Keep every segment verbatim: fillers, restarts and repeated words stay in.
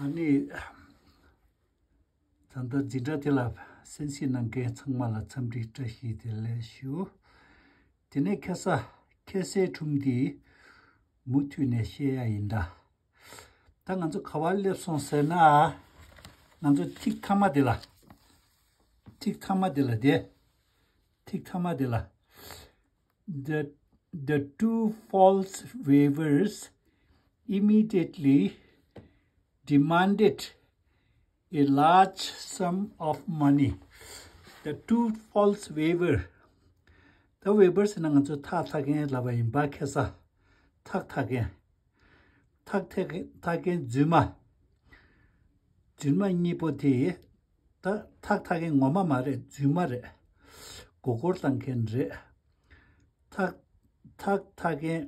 ཨ་ནི། ད་ལྟ་འཛིན་གྲྭ་དེ་ལ་གསན་གཟིགས་གནང་མཁན་ཚང་མ་ལ་འཚམས་འདྲི་བཀྲ་ཤིས་བདེ་ལེགས་ཞུ། དེ་ནས་ཁ་སང་ཁ་སང་སྒྲུང་འདི་མུ་མཐུད་ནས་བཤད་ཡ་ཡིན་ད། ད་ང་ཚོ་ག་པར་སླེབས་སོང་ཟེར་ན། ང་ཚོ་ཐིག་མཐའ་མ་དེ་ལ། ཐིག་མཐའ་མ་དེ་ལ་དེ། ཐིག་མཐའ་མ་དེ་ལ། The, the two false weavers immediately demanded a large sum of money. The two false weaver. The weaver ཟེར་ན་ང་ཚོ་ཐགས་འཐག་མཁན་ལབ་པ་ཡིན་པ། ཁ་སང་ཐགས་འཐག་མཁན། ཐགས་འཐག་མཁན་རྫུན་མ། རྫུན་མ་གཉིས་པོ་དེ། ད་ཐགས་འཐག་མཁན་ངོ་མ་མ་རེད། རྫུན་མ་རེད། མགོ་སྐོར་བཏང་མཁན་རེད། ཐགས་ཐགས་འཐག་མཁན་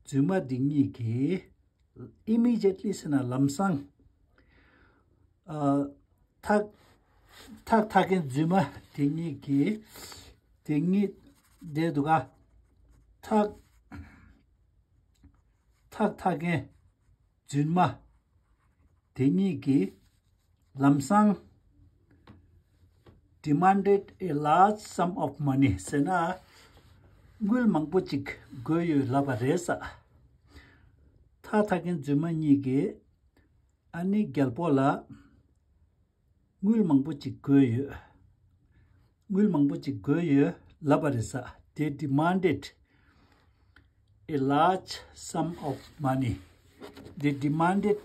རྫུན་མ་འདི་གཉིས་ཀྱིས་immediately ཟེར་ན་ལམ་སང་། ཨ། ཐགས་ཐགས་འཐག་མཁན་རྫུན་མ་དེ་གཉིས་ཀྱིས། དེ་གཉིས་བསྡད་འདུག་ག་ཐགས་ཐགས་འཐག་མཁན་རྫུན་མ་དེ་གཉིས་ཀྱིས་ལམ་སང་demanded a large sum of money ཟེར་ན། དངུལ་མང་པོ་ཅིག་དགོས་ཡོད་ལབ་པ་རེད་ས། ཐགས་འཐག་མཁན་རྫུན་མ་གཉིས་ཀྱིས་ཨ་ནི་རྒྱལ་པོ་ལ་དངུལ་མང་པོ་ཅིག་དགོས་ཡོད། དངུལ་མང་པོ་ཅིག་དགོས་ཡོད་ལབ་པ་རེད་ས། They demanded a large sum of money. They demanded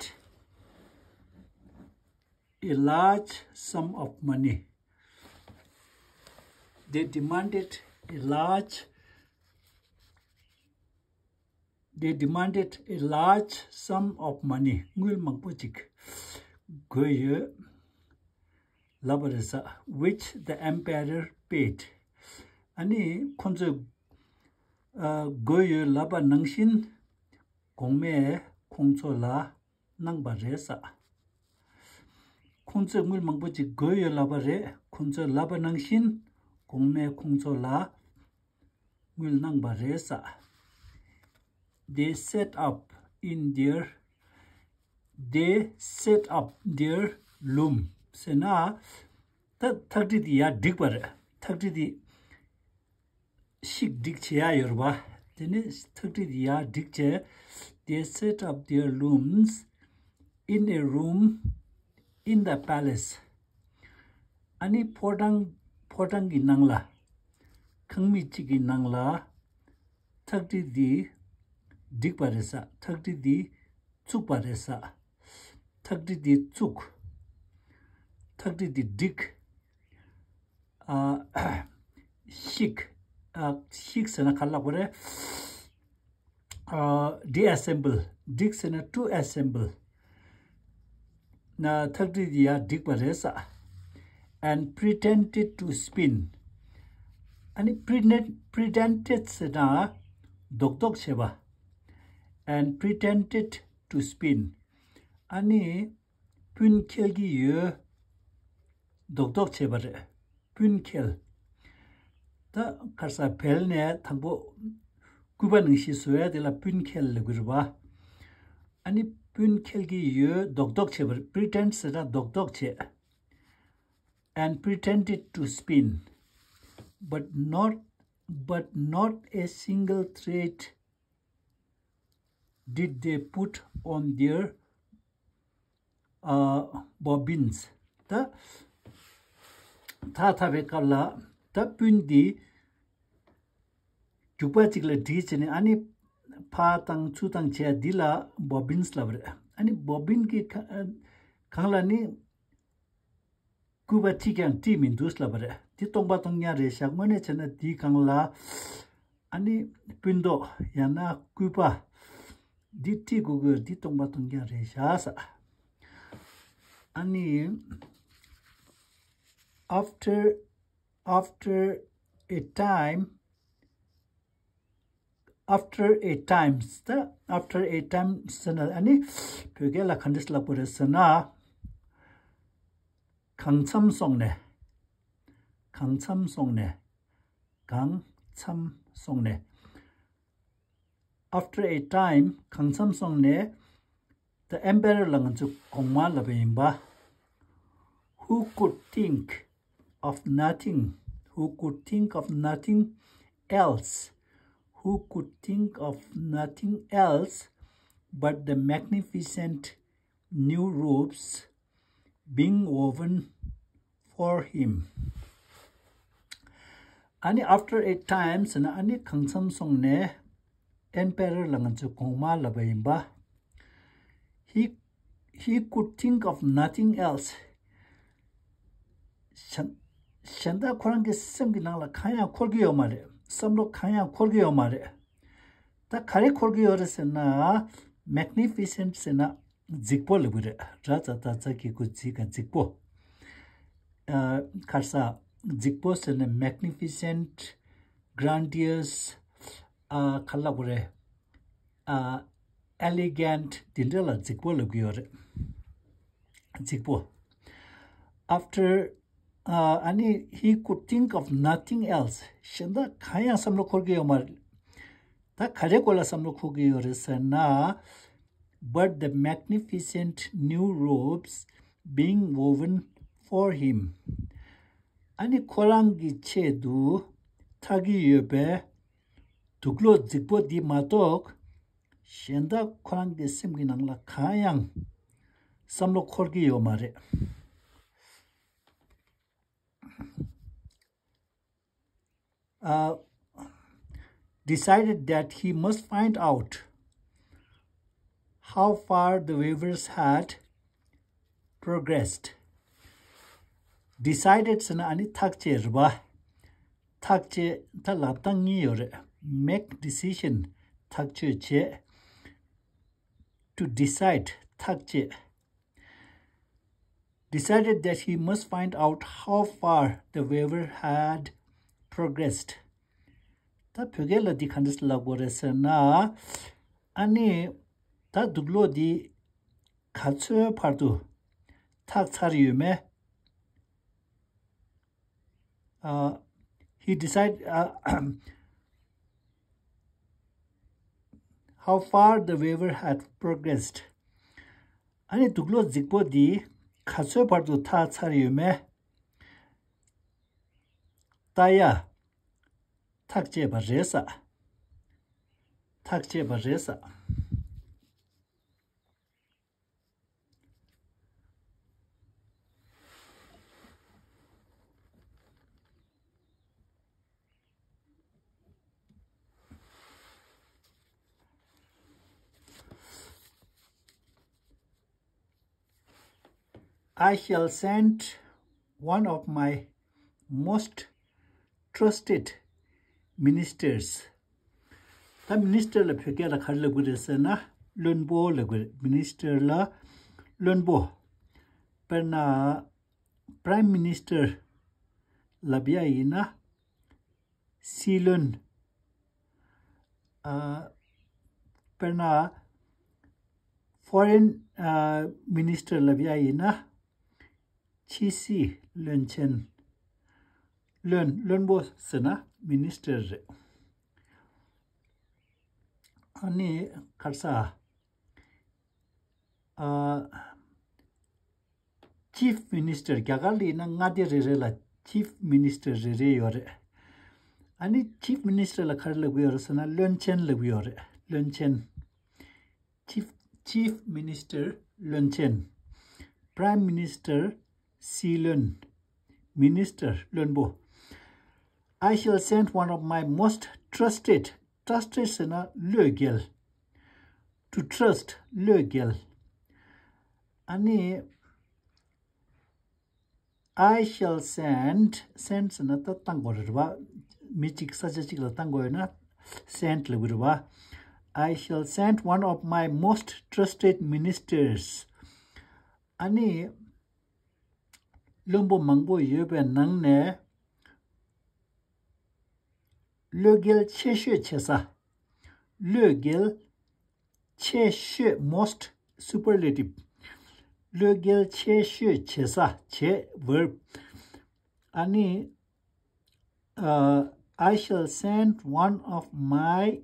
a large sum of money. They demanded a large They demanded a large sum of money. དངུལ་མང་པོ་ཅིག་དགོས་ཡོད་ལབ་པ་རེད་ས། Which the emperor paid. ཨ་ནི་ཁོང་ཚོས་ཨ་དགོས་ཡོད་ལབ་པ་ནང་བཞིན་གོང་མས་ཁོང་ཚོ་ལ་གནང་པ་རེད་ས། ཁོང་ཚོས་དངུལ་མང་པོ་ཅིག་དགོས་ཡོད་ལབ་པ་རེད། ཁོང་ཚོས་ལབ་པ་ནང་བཞིན་གོང་མས་ཁོང་ཚོ་ལ་དངུལ་གནང་པ་རེད་ས། They set up in their, they set up their loom ཟེར་ན། ད་ཐགས་འདི་ཡར་བསྒྲིགས་པ་རེད། ཐགས་འདི་ཤིག་བསྒྲིགས་བྱེད་ཡ་ཡོད་རེད་པ། དེ་ནས་ཐགས་འདི་ཡར་བསྒྲིགས་བྱས། They set up their looms in a room in the palace. ཨ་ནི་ཕོ་བྲང་ཕོ་བྲང་གི་ནང་ལ། ཁང་མིག་གཅིག་གི་ནང་ལ་ཐགས་འདི་བསྒྲིགས་པ་རེད་ས། ཐགས་འདི་བཙུགས་པ་རེད་ས། ཐགས་འདི་བཙུགས། ཐགས་འདི་བསྒྲིགས། ཨ། ཤིག་ཨ། ཤིག་ཟེར་ན་ག་རེ་ལབ་དགོས་རེད། ཨ། Deassemble. བསྒྲིགས་ཟེར་ན་to assemble. ན་ཐགས་འདི་ཡར་བསྒྲིགས་པ་རེད་ས། And pretended to spin. ཨ་ནི་pretend- pretended ཟེར་ན་རྡོག་རྡོག་བྱེད་པ། And pretended to spin. ཨ་ནི་སྤུན་འཁེལ་གྱི་ཡོད། རྡོག་རྡོག་བྱེད་པ་རེད། སྤུན་འཁེལ། ད་ག་རེ་ཟ། བལ་ནས་དང་པོ་སྐུད་པ་ནང་བཞིན་བཟོ་ཡ་དེ་ལ་སྤུན་འཁེལ་ལབ་ཀྱི་རེད་པ། ཨ་ནི་སྤུན་འཁེལ་གྱི་ཡོད། རྡོག་རྡོག་བྱེད་པ་རེད། pretend ཟེར་ན་རྡོག་རྡོག་བྱེད། And pretended to spin, but not, but not a single thread did they put on their, uh, bobbins. ད་ཐགས་འཐག་པའི་སྐབས་ལ་ད་སྤུན་འདི་རྒྱུག་པ་གཅིག་ལ་བསྒྲིལ་བྱས་ནས། ཨ་ནི་ཕར་བཏང་ཚུར་བཏང་བྱས། འདི་ལ་bobbins ལབ་པ་རེད། ཨ་ནི་bobbin གྱི་ག- གང་ལ་ནི་སྐུད་པ་གཅིག་ཀྱང་དཀྲིས་མི་འདུག་ལབ་པ་རེད། འདི་སྟོང་པ་སྟོང་རྐྱང་རེད་ཤག་དངོས་གནས་བྱས་ན་འདིའི་སྒང་ལ་ཨ་ནི་སྤུན་རྡོག་ཡང་ན་སྐུད་པ་འདི་དཀྲིས་དགོས་དགོས། འདི་སྟོང་པ་སྟོང་རྐྱང་རེད་ཤག་ས། ཨ་ནི་after, after a time, after a time ད་after a time ཟེར་ན་ཨ་ནི་བོད་སྐད་ལ་ག་འདྲས་ལབ་དགོས་རེད་ཟེར་ན། གང་འཚམ་སོང་ནས། གང་འཚམ་སོང་ནས། གང་འཚམ་སོང་ནས། After a time གང་འཚམ་སོང་ནས། The emperor ལ་ང་ཚོས་གོང་མ་ལབ་པ་ཡིན་པ། Who could think of nothing, who could think of nothing else, who could think of nothing else but the magnificent new robes being woven for him. ཨ་ནི་after a time ཟེར་ན་ཨ་ནི་གང་འཚམ་སོང་ནས་emperor ལ་ང་ཚོས་གོང་མ་ལབ་པ་ཡིན་པ། He, he could think of nothing else. གཞན་གཞན་དག་ཁོ་རང་གི་སེམས་ཀྱི་ནང་ལ་གང་ཡང་འཁོར་གྱི་ཡོད་མ་རེད། བསམ་བློ་གང་ཡང་འཁོར་གྱི་ཡོད་མ་རེད། ད་ག་རེ་འཁོར་གྱི་ཡོད་རེད་ཟེར་ན། magnificent ཟེར་ན་རྫིག་པོ་ལབ་ཀྱི་རེད། ར་ཙ་ད་ཙ་གི་གུ་རྫི་ག་རྫིག་པོ། ཨ་ཁར་ས་རྫིག་པོ་ཟེར་ན་magnificent, grandiose, ཨ་ག་ལབ་དགོས་རེད། ཨ་elegant དེ་འདྲ་ལ་རྫིག་པོ་ལབ་ཀྱི་ཡོད་རེད། རྫིག་པོ། After ཨ་ཨ་ནི་he could think of nothing else. གཞན་དག་གང་ཡང་བསམ་བློ་འཁོར་གྱི་ཡོད་མ་རེད། ད་ག་རེ་སྐོར་ལ་བསམ་བློ་འཁོར་གྱི་ཡོད་རེད་ཟེར་ན། But the magnificent new robes being woven for him. ཨ་ནི་ཁོ་རང་གི་ཆེད་དུ་འཐག་གི་ཡོད་པའི་དུག་སློག་རྫིག་པོ་འདི་མ་གཏོགས། གཞན་དག་ཁོ་རང་གི་སེམས་ཀྱི་ནང་ལ་གང་ཡང་བསམ་བློ་འཁོར་གྱི་ཡོད་མ་རེད། Uh, decided that he must find out how far the weavers had progressed. Decided ཟེར་ན་ཨ་ནི་ཐག་བཅད་རེད་པ། ཐག་བཅད་ད་ལབ་སྟངས་གཉིས་ཡོད་རེད། make decision ཐག་གཅོད་བྱེད། to decide ཐག་བཅད། Decided that he must find out how far the weaver had progressed. ད་བོད་སྐད་ལ་འདི་ག་འདྲ་ལབ་དགོས་རེད་ཟེར་ན། ཨ་ནི་ད་དུག་སློག་འདི་ག་ཚོད་བར་དུ་འཐག་ཚར་ཡོད་མེད། Uh, he decided, uh, how far the weaver had progressed. ཨ་ནི་དུག་སློག་རྫིག་པོ་འདི་ག་ཚོད་བར་དུ་འཐག་ཚར་ཡོད་མེད། ལྟ་ཡ། ཐག་བཅད་པ་རེད་ས། ཐག་བཅད་པ་རེད་ས། I shall send one of my most trusted ministers. ད་minister ལ་བོད་སྐད་ལ་ག་རེ་ལབ་ཀྱི་རེད་ཟེར་ན་བློན་པོ་ལབ་ཀྱི་རེད། minister ལ་བློན་པོ། དཔེར་ན་prime minister ལབ་ཡ་ཡིན་ན་སྲིད་བློན། ཨ་དཔེར་ན་foreign ཨ་minister ལབ་ཡ་ཡིན་ན་ཕྱི་སྲིད་བློན་ཆེན། བློན་བློན་པོ་ཟེར་ན་minister རེད། ཨ་ནི་ག་རེ་ཟ། ཨ་chief minister རྒྱ་གར་ལ་ཡིན་ན་མངའ་སྡེ་རེ་རེ་ལ་chief minister རེ་རེ་ཡོད་རེད། ཨ་ནི་chief minister ལ་ག་རེ་ལབ་ཀྱི་ཡོད་རེད་ཟེར་ན་བློན་ཆེན་ལབ་ཀྱི་ཡོད་རེད། བློན་ཆེན། Chief, Chief Minister བློན་ཆེན། Prime Minister སྲིད་བློན། Minister བློན་པོ། I shall send one of my most trusted, trusted ཟེར་ན་བློས་འགེལ། To trust བློས་འགེལ། ཨ་ནི། I shall send, send ཟེར་ན་ད་བཏང་དགོས་རེད་བ། མི་གཅིག་ས་ཆ་གཅིག་ལ་བཏང་དགོས་ཡོད་ན་send ལབ་དགོས་རེད་བ། I shall send one of my most trusted ministers. ཨ་ནི་བློན་པོ་མང་པོ་ཡོད་པའི་ནང་ནས་བློས་འགེལ་ཆེ་ཤོས་བྱེད་ས། བློས་འགེལ་ཆེ་ཤོས། most superlative བློས་འགེལ་ཆེ་ཤོས་བྱེད་ས། བྱེད། verb. ཨ་ནི། uh, I shall send one of my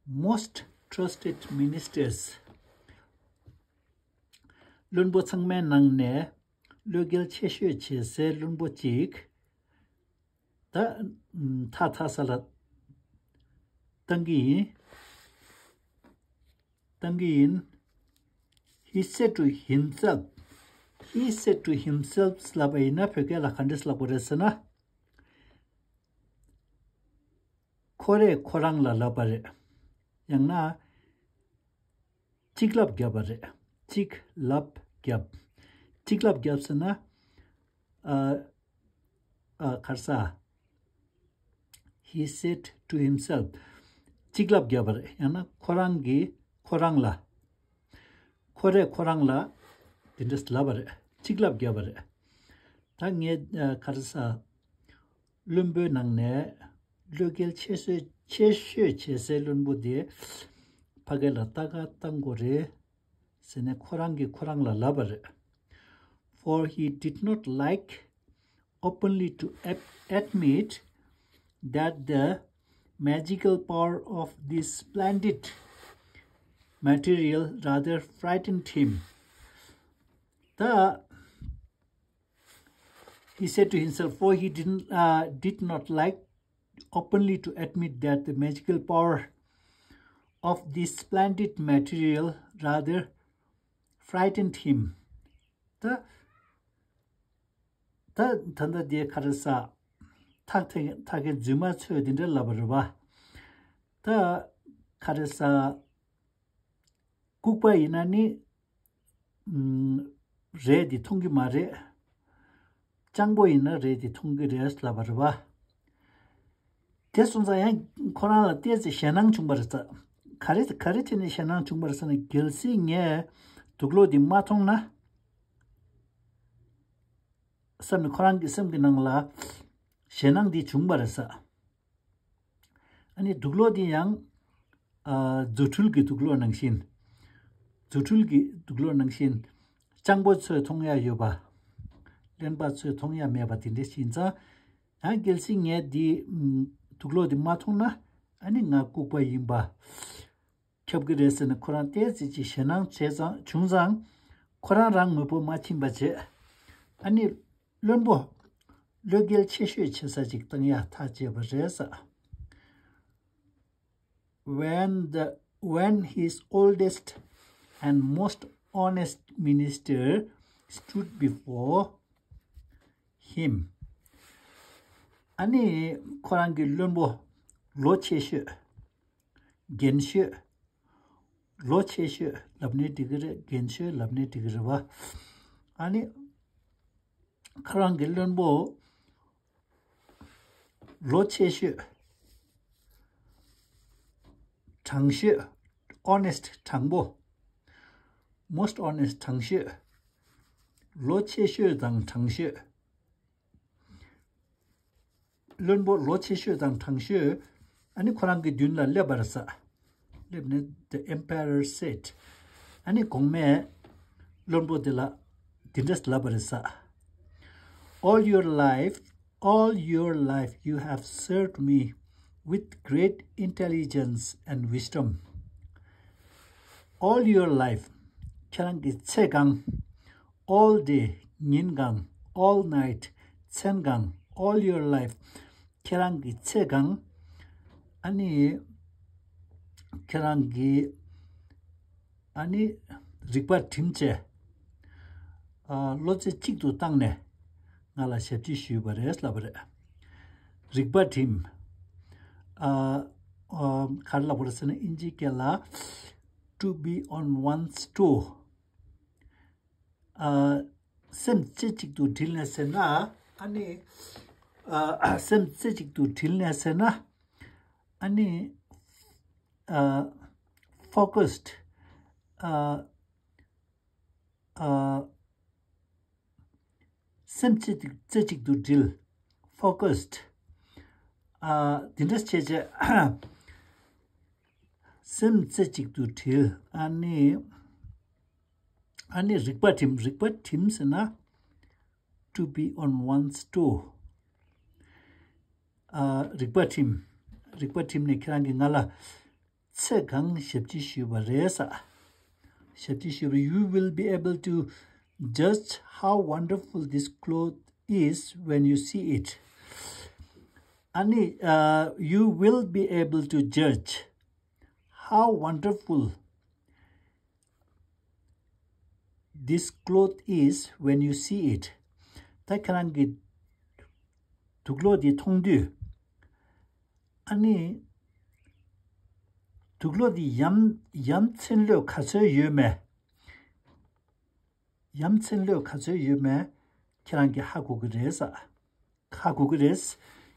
most trusted ministers. བློན་པོ་ཚང་མའི་ནང་ནས་བློས་འགེལ་ཆེ་ཤོས་བྱེད་སའི་བློན་པོ་གཅིག་ད་ཐག་ཐག་ས་ལ་བཏང་གི་ཡིན། བཏང་གི་ཡིན། He said to himself. He said to himself ལབ་པ་ཡིན་ན་བོད་སྐད་ལ་ག་འདྲས་ལབ་དགོས་རེད་ཟེར་ན། ཁོ་རས་ཁོ་རང་ལ་ལབ་པ་རེད། ཡང་ན། གཅིག་ལབ་བརྒྱབ་པ་རེད། གཅིག་ལབ་བརྒྱབ། གཅིག་ལབ་བརྒྱབ་ཟེར་ན། ཨ། ཨ། ག་རེ་ཟ། He said to himself. གཅིག་ལབ་བརྒྱབ་པ་རེད། ཡང་ན་ཁོ་རང་གིས་ཁོ་རང་ལ། ཁོ་རས་ཁོ་རང་ལ་དེ་འདྲས་ལབ་པ་རེད། གཅིག་ལབ་བརྒྱབ་པ་རེད། ད་ངས་ཨ། ག་རེ་ཟ། བློན་པོའི་ནང་ནས་བློས་འགེལ་ཆེ་ཤོས་ཆེ་ཤོས་བྱེད་སའི་བློན་པོ་དེ་ཕ་གི་ལ་ལྟ་ག་བཏང་དགོས་རེད་ཟེར་ནས་ཁོ་རང་གིས་ཁོ་རང་ལ་ལབ་པ་རེད། For he did not like openly to ad- admit that the magical power of this splendid material rather frightened him. ད། He said to himself, for he didn't, uh, did not like openly to admit that the magical power of this splendid material rather frightened him. ད་ད་ད་ད་དེ་ག་རེ་ཟ། ཐག་ཐག་ཐག་གི་རྫུན་མ་ཚོས་དེ་འདྲ་ལབ་པ་རེད་བ། ད་ག་རེ་ཟ། ལྐུགས་པ་ཡིན་ན་ནི། ཨུམ། རས་དེ་མཐོང་གི་མ་རེད། སྤྱང་པོ་ཡིན་ན་རས་དེ་མཐོང་གི་རེད་ལབ་པ་རེད་བ། དེ་སོང་ཙང་ཡང་ཁོ་རང་ལ་ཏོག་ཙམ་ཞེད་སྣང་བྱུང་བ་རེད་ས། ག་རེ་ག་རེ་བྱས་ནས་ཞེད་སྣང་བྱུང་བ་རེད་ས་ན། གལ་སྲིད་ངས་དུག་ལོག་འདི་མ་མཐོང་ན་བསམ་ནས་ཁོ་རང་གི་སེམས་ཀྱི་ནང་ལ་ཞེད་སྣང་འདི་བྱུང་བ་རེད་ས། ཨ་ནི་དུག་ལོག་འདི་ཡང་། ཨ། རྫུ་འཕྲུལ་གྱི་དུག་ལོག་ནང་བཞིན། རྫུ་འཕྲུལ་གྱི་དུག་ལོག་ནང་བཞིན། སྤྱང་པོ་ཚོས་མཐོང་ཡ་ཡོད་པ། གླེན་པ་ཚོས་མཐོང་ཡ་མེད་པ་དེ་འདྲ་ཞིག་ཡིན་ཙང་། ཡང་གལ་སྲིད་ངས་འདི། ཨམ། དུག་ལོག་འདི་མ་མཐོང་ན། ཨ་ནི་ང་ལྐུགས་པ་ཡིན་པ་ཁྱབ་ཀྱི་རེད་ཟེར་ནས་ཁོ་རང་ཏོག་ཙམ་ཅིག་ཞེད་སྣང་བྱས་ཙང་བྱུང་ཙང་། ཁོ་རང་རང་ངོ་བོ་མ་ཕྱིན་པ་བྱས། ཨ་ནི། བློན་པོ། བློས་འགེལ་ཆེ་ཤོས་བྱེད་ས་ཅིག་བཏང་ཡ་ཐག་བཅད་པ་རེད་ས། When the, when his oldest and most honest minister stood before him. ཨ་ནི་ཁོ་རང་གི་བློན་པོ་ལོ་ཆེ་ཤོས། རྒན་ཤོས། ལོ་ཆེ་ཤོས་ལབ་ནའི་འགྲིག་གི་རེད། རྒན་ཤོས་ལབ་ནའི་འགྲིག་གི་རེད་བ། ཨ་ནི། ཁོ་རང་གི་བློན་པོ་ལོ་ཆེ་ཤོས། དྲང་ཤོས། honest། དྲང་པོ། most honest། དྲང་ཤོས། ལོ་ཆེ་ཤོས་དང་དྲང་ཤོས། བློན་པོ་ལོ་ཆེ་ཤོས་དང་དྲང་ཤོས། ཨ་ནི་ཁོ་རང་གི་མདུན་ལ་སླེབས་པ་རེད་ས། སླེབས་ནས། The emperor said. ཨ་ནི་གོང་མས་བློན་པོ་དེ་ལ་འདི་འདྲས་ལབ་པ་རེད་ས། All your life, all your life you have served me with great intelligence and wisdom. All your life. ཁྱེད་རང་གི་ཚེ་གང་། all day. ཉིན་གང་། all night. མཚན་གང་། all your life. ཁྱེད་རང་གི་ཚེ་གང་། ཨ་ནི། ཁྱེད་རང་གི། ཨ་ནི། རིག་པ་བསྒྲིམས་བྱས། ཨ། བློ་རྩེ་གཅིག་ཏུ་བཏང་ནས་ང་ལ་ཞབས་ཕྱི་ཞུས་པ་རེད་ལབ་པ་རེད། རིག་པ་བསྒྲིམས། ཨ། ཨ། ག་རེ་ལབ་པ་རེད་ཟེར་ན། ཨིན་ཇི་སྐད་ལ། To be on one's toe. ཨ། སེམས་རྩེ་གཅིག་ཏུ་དྲིལ་ནས་ཟེར་ན། ཨ་ནི། ཨ། སེམས་རྩེ་གཅིག་ཏུ་དྲིལ་ནས་ཟེར་ན། ཨ་ནི། ཨ། focused. ཨ། ཨ། སེམས་རྩེ་གཅིག་རྩེ་གཅིག་ཏུ་དྲིལ། focused. ཨ། འདི་འདྲ་བྱས་བྱས། སེམས་རྩེ་གཅིག་ཏུ་དྲིལ། ཨ་ནི། ཨ་ནི་རིག་པ་བསྒྲིམ། རིག་པ་བསྒྲིམ་ཟེར་ན། To be on one's toe. ཨ། རིག་པ་བསྒྲིམ། རིག་པ་བསྒྲིམ་ནས་ཁྱེད་རང་གིས་ང་ལ་ཚེ་གང་ཞབས་ཕྱི་ཞུས་པ་རེད་ས། ཞབས་ཕྱི་ཞུས་པ། You will be able to judge how wonderful this cloth is when you see it. ཨ་ནི། uh, you will be able to judge how wonderful this cloth is when you see it. ད་ཁྱེད་རང་གིས་དུག་སློག་འདི་མཐོང་དུས། ཨ་ནི། དུག་སློག་འདི་ཡ་ཡ་མཚན་ལོས་ག་ཚོད་ཡོད་མེད། ཡ་མཚན་ལོས་ག་ཚོད་ཡོད་མེད་ཁྱེད་རང་གིས་ཧ་གོ་གི་རེད་ས། ཧ་གོ་གི་རེད།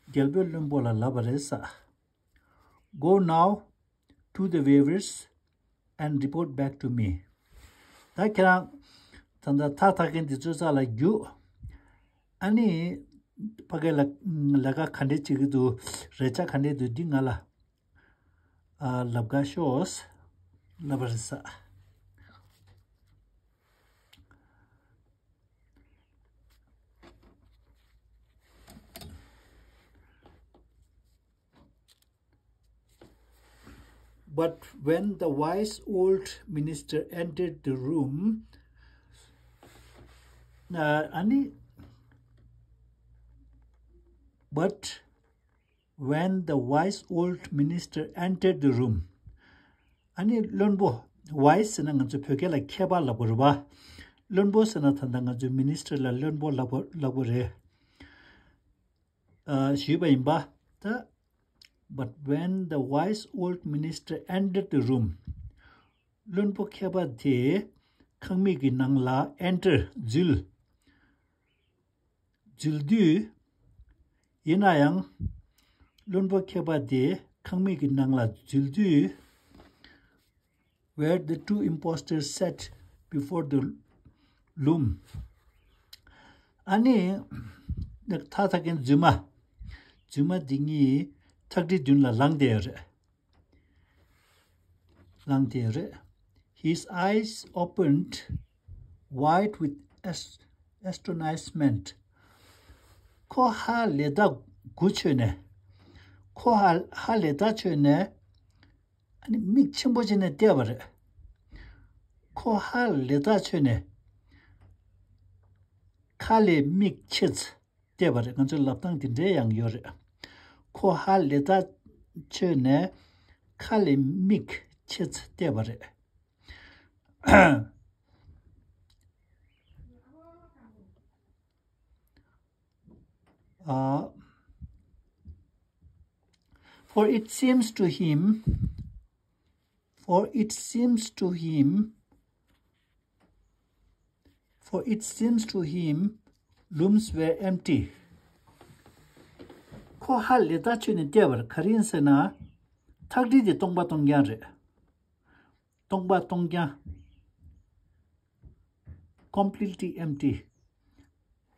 རྒྱལ་པོས་བློན་པོ་ལ་ལབ་པ་རེད་ས། Go now to the weavers and report back to me. ད་ཁྱེད་རང་ད་ལྟ་ཐགས་འཐག་མཁན་དེ་ཚོའི་རྩ་ལ་རྒྱུགས། ཨ་ནི་ཕ་གི་ལ་ལས་ཀ་ག་འདྲས་བྱེད་ཀྱི་འདུག་རེ་ཆ་ག་འདྲས་འདུག་འདི་ང་ལ་ཨ་ལབ་ག་ཤོག་ལབ་པ་རེད་ས། But when the wise old minister entered the room, uh, ཨ་ནི། But when the wise old minister entered the room, ཨ་ནི་བློན་པོ། Wise ཟེར་ན་ང་ཚོ་བོད་སྐད་ལ་མཁས་པ་ལབ་དགོས་རེད་པ། བློན་པོ་ཟེར་ན་ད་ལྟ་ང་ཚོའི་minister ལ་བློན་པོ་ལབ་དགོས་ལབ་དགོས་རེད། ཨ། ཞུས་པ་ཡིན་པ། ད། But when the wise old minister entered the room, བློན་པོ་མཁས་པ་དེ་ཁང་མིག་གི་ནང་ལ་enter འཛུལ། འཛུལ་དུས། ཡིན་ན་ཡང་། བློན་པོ་མཁས་པ་དེ་ཁང་མིག་གི་ནང་ལ་འཛུལ་དུས། Where the two impostors sat before the loom. ཨ་ནི། ཐགས་འཐག་མཁན་རྫུན་མ། རྫུན་མ་འདི་གཉིས་ཐགས་འདྲི་མདུན་ལ་ལངས་བསྡད་ཡོད་རེད། ལངས་བསྡད་ཡོད་རེད། His eyes opened wide with ast- astonishment. ཁོ་ཧ་ལས་ཐག་དགུ་ཆོད་ནས། ཁོ་ཧ་ཧ་ལས་ཐག་ཆོད་ནས། ཨ་ནི་མིག་ཆེན་པོ་བྱས་ནས་བལྟས་པ་རེད། ཁོ་ཧ་ལས་ཐག་ཆོད་ནས། ཁ་ལས་མིག་ཕྱེས་བལྟས་པ་རེད། ང་ཚོའི་ལབ་སྟངས་དེ་འདྲའི་ཡང་ཡོད་རེད། ཁོ་ཧ་ལས་ཐག་ཆོད་ནས་ཁ་ལས་མིག་ཕྱེས་བལྟས་པ་རེད། Uh, for it seems to him, for it seems to him, for it seems to him, looms were empty. ཁོ་ཧ་ལས་ཐག་ཆོད་ནས་བལྟས་པར་ག་རེ་ཡིན་ཟེར་ན། ཐགས་འདྲི་དེ་སྟོང་པ་སྟོང་རྐྱང་རེད། སྟོང་པ་སྟོང་རྐྱང་། Completely empty.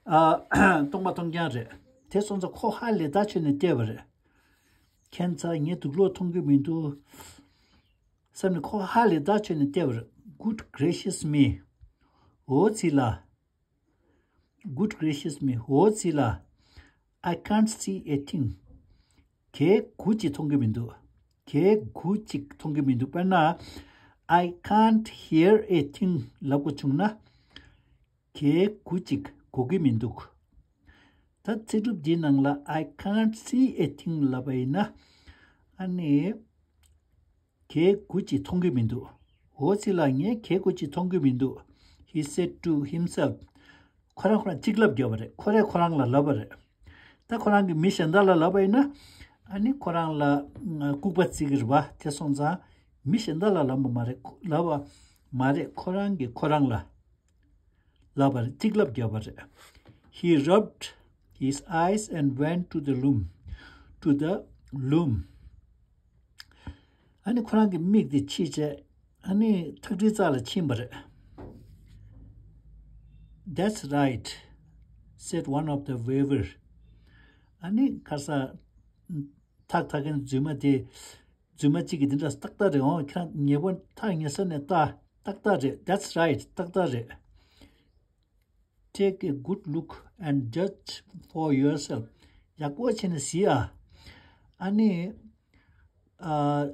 ཨ། སྟོང་པ་སྟོང་རྐྱང་རེད། དེ་སོང་ཙང་ཁོ་ཧ་ལས་ཐག་ཆོད་ནས་བལྟས་པ་རེད། ཁྱད་མཚར། ངས་དུག་སློག་མཐོང་གི་མི་འདུག་བསམ་ནས་ཁོ་ཧ་ལས་ཐག་ཆོད་ནས་བལྟས་པ་རེད། Good gracious me. འོ་ཙི་ལ། Good gracious me. འོ་ཙི་ལ། I can't see a thing. གད་གུ་གཅིག་མཐོང་གི་མི་འདུག་གད་གུ་གཅིག་མཐོང་གི་མི་འདུག་དཔེར་ན། I can't hear a thing ལབ་དགོས་བྱུང་ན། གད་གུ་གཅིག་གོ་གི་མི་འདུག་ད་ཚིག་གྲུབ་འདིའི་ནང་ལ་I can't see a thing ལབ་པ་ཡིན་ན། ཨ་ནི། གད་གུ་གཅིག་མཐོང་གི་མི་འདུག་འོ་ཙི་ལ། ངས་གད་གུ་གཅིག་མཐོང་གི་མི་འདུག He said to himself. ཁོ་རང་ཁོ་རང་གཅིག་ལབ་བརྒྱབ་པ་རེད། ཁོ་རས་ཁོ་རང་ལ་ལབ་པ་རེད། ད་ཁོ་རང་གིས་མི་གཞན་དག་ལ་ལབ་པ་ཡིན་ན། ཨ་ནི་ཁོ་རང་ལ་ལྐུགས་པ་བརྩི་གི་རེད་པ། དེ་སོང་ཙང་མི་གཞན་དག་ལ་ལབ་པ་མ་རེད། ལབ་པ་མ་རེད། ཁོ་རང་གིས་ཁོ་རང་ལ་ལབ་པ་རེད། གཅིག་ལབ་བརྒྱབ་པ་རེད། He rubbed his eyes and went to the loom. To the loom. ཨ་ནི་ཁོ་རང་གི་མིག་དེ་ཕྱིས་བྱས། ཨ་ནི་ཐགས་འདྲིའི་རྩ་ལ་ཕྱིན་པ་རེད། That's right, said one of the weaver. ཨ་ནི་ཁ་ས་ཐགས་འཐག་མཁན་རྫུན་མ་དེ། རྫུན་མ་གཅིག་གིས་འདི་འདྲ་ཏག་ཏག་རེད། འོང་ཁྱེད་རང་ཉེ་པོ་ཐག་ཉེ་ས་ནས་ལྟ། ཏག་ཏག་རེད། That's right, ཏག་ཏག་རེད། Take a good look and judge for yourself. ཡག་པོ་བྱས་ནས་གཟིགས་ཨ། ཨ་ནི། ཨ།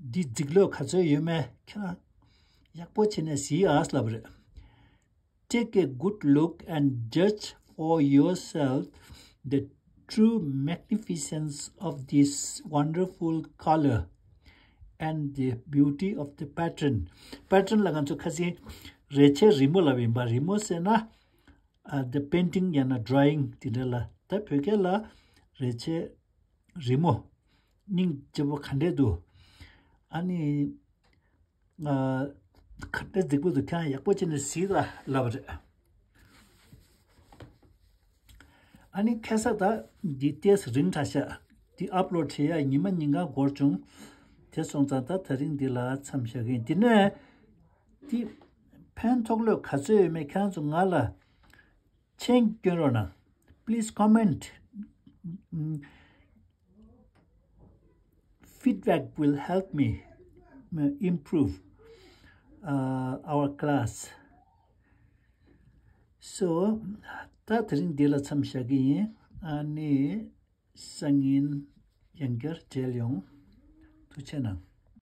འདི་རྫིག་ལོས་ག་ཚོད་ཡོད་མེད་ཁྱེད་རང་ ཡག་པོ་བྱས་ནས་གཟིགས་ཨ་ལབ་རེད། Take a good look and judge for yourself the true magnificence of this wonderful color and the beauty of the pattern. Pattern ལ་ང་ཚོ་ཁ་སང་རས་ཆས་རི་མོ་ལབ་ཡིན་པ། རི་མོ་ཟེར་ན་ཨ་the painting ཡང་ན་drawing དེ་འདྲ་ལ། ད་བོད་སྐད་ལ་རས་ཆས་རི་མོ། སྙིང་རྗེ་པོ་ག་འདྲས་འདུག་ཨ་ནི། ག་འདྲ་རྫིག་པོ་འདུག་ཁྱེད་རང་ཡག་པོ་བྱས་ནས་གཟིགས་ལ་ལབ་རེད། ཨ་ནི་ཁ་སང་ད་འདི་ཏོག་ཙམ་རིང་དྲགས་ཤག་འདི་ཨབ་ལོཌ་བྱེད་ཡ་ཉི་མ་ཉིན་གང་འགོར་བྱུང་། དེ་སོང་ཙང་ད་དེ་རིང་འདི་ལ་མཚམས་བཞག་གི་ཡིན། འདི་ནས་འདི་ཕན་ཐོགས་ལོས་ག་ཚོད་ཡོད་མེད་ཁྱེད་རང་ཚོ་ང་ལ་མཆན་སྐྱོན་རོགས་གནང་། Please comment. Feedback will help me uh, improve uh, our class. So, ད་དེ་རིང་འདི་ལ་མཚམས་བཞག་གི་ཡིན། ཨ་ནི་སང་ཉིན་ཡང་བསྐྱར་མཇལ་ཡོང་། ཐུགས་རྗེ་གནང་།